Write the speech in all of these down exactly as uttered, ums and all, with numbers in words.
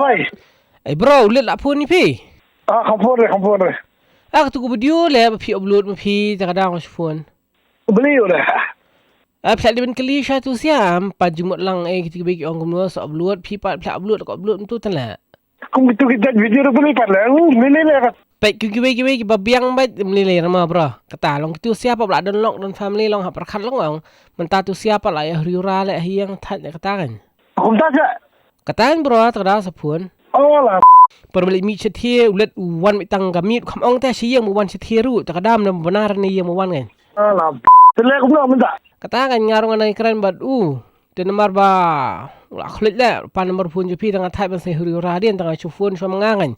Ai. Ai bro, u Lit la phone ïa phi? Ah, kham phone re, kham phone re. Ah, katu ka video leh ba phi upload ma phi, te ka dang shu phone. Beli u re. Ah, phi la dei ban kylli sha tu siam, pat jingmut lang eh, kito kiwei ki ong kumno, sa upload, phi pat phi la upload, ka upload mynta te leh. Kum kito ki jait video ruh beli pat leh, hmm, beli leh kat. Peit kiwei kiwei kiba biang beit, beli leh rama bro. Kata long kito siap pat la don lok, don family long ha pyrkhat long ong. Mynta tu siap pat la ïa hriura leh ha ïing thait leh kata kan. Kumta sa. Kata kan bro, te ka da sa phone. Oh la. Por ba leit mih shathie, u Lit u wan beit tang ka miet, kham ong te sha ïing mo wan shathie ruh, te ka dam na bana rane ïing mo wan kan. Oh la. Te leh kumno mynta? Kata kan nga ruh nga nang kren bad u. Te namar ba u la khlem leh, pan namar phone jong phi, te nga thait ban sa hriura dien, te nga shu phone shuwa ma nga kan.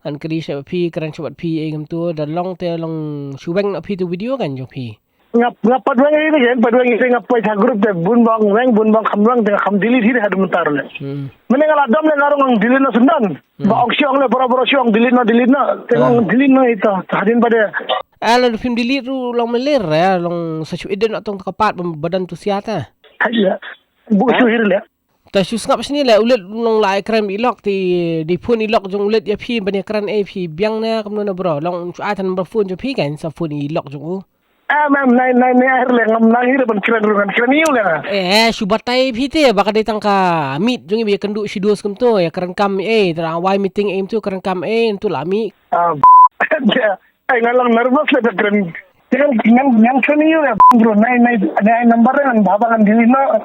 Ngan kylli sha bad phi, kren sha bad phi, eh, kumto, da long te long shu weng na phi tu video kan jong phi. Nga, nga pat weng ïa ine, pat weng ïa ine, nga poi ha group te bun ba ong weng, bun ba ong kham weng, te nga kham delete hi de haduh mynta ruh leh. Hmm. Mynne nga la dom leh nga ruh ngan delete noh syndon. Hmm. Ba ong shu ong leh, bro bro shu ong delete noh, delete noh. Te nga ong delete noh ito, hadien pat de. Ah, lada phim delete ruh long mynlei re, long sa shu edit noh tang ka pat ba, ba don tu sia te. Hai ïa. Bu shu hi leh. Te shu sngap shane leh, u Lit long la ai kren bad i Lok, te dei phone i Lok jong u Lit ïa phi ban ïa kren, eh, phi biang ne kumno ne bro. Long shu ai tang number phone jong phi kan, sa phone i Lok jong u. Em em, nai nai nai, ai leh ngam nang hi re ban kren ruh, ngan kren ïa u leh nga. Eh, shu batai phi te ba ka dei tang ka miet jong i ba ïakynduh shi dos kumto, ïakren kam eh, te la wai meeting eh kumto, kren kam eh, ntu la mih. Ah, ai nga long nervous leh ba kren. Te ngan, ngan, ngan kren ïa u leh bro, nai nai nai, number ngan bha bha ngan delete noh.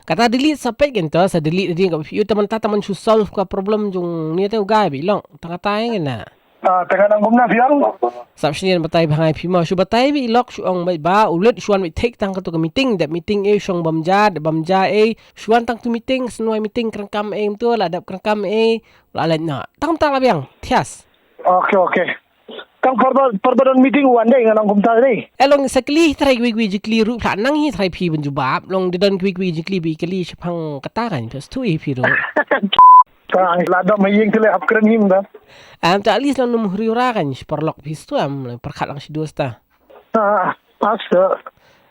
Kata delete sa peit kan to, sa delete ding ka phi ïa u, te mynta te man shu solve ka problem jong ne te u guy bad i Lok, tang kata ïa nga na. Ah, te ngan ong kumno phi ong? Sap shane batai bha ngai phi mo, shu batai bad i Lok, shu ong bad ba u Lit shu wan bad thik tang kato ka meeting, dep meeting eh, shong bam ja, dep bam ja eh, shu wan tang tu meeting, shu wan meeting kren kam eh, kumto la dep kren kam eh, la leit noh. Tang tang la biang, thias. Okay, okay. Tang por ba, por ba don meeting wan dei, ngan ong kumta dei. Eh, long sa kylli trai kiwei kiwei jingkylli ruh, phi la nang hi trai phi ban jubab, long da don kiwei kiwei jingkylli ba kylli shaphang kata kan, phi stu hi phi ruh. Tang la dom ha ïing te leh hap kren hi mynta. Em, te at least long nym hriura kan, shi paralok phi stu em, pyrkhat lang shi dos ta. Ah, pas.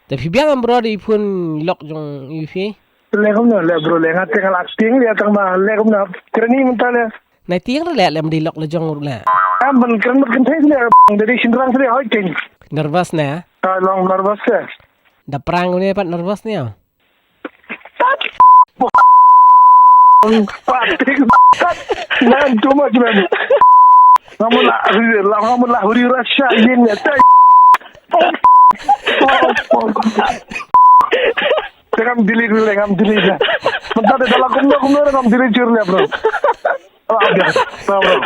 Te phi biang em bro, dei phone i Lok jong i phi. Leh kumno leh bro, leh nga te nga la tieng leh tang ma, leh kumno kren hi mynta leh. Nai tieng ruh leh, leh mdei lok lajong ruh leh. Am ban kren mat kynthei leh, da dei shynrang leh hoi tieng. Nervous ne? Ah, long nervous te. Da prank ne pat nervous ne? Pat. Pat. Man, too much, man. Nga mut la, la, nga mut la huri rasha yin ne. Te ngam delete leh, ngam delete leh. Mynta te da la kumno kumno ngam delete shuh leh, bro. Ah, biang. Bro, bro.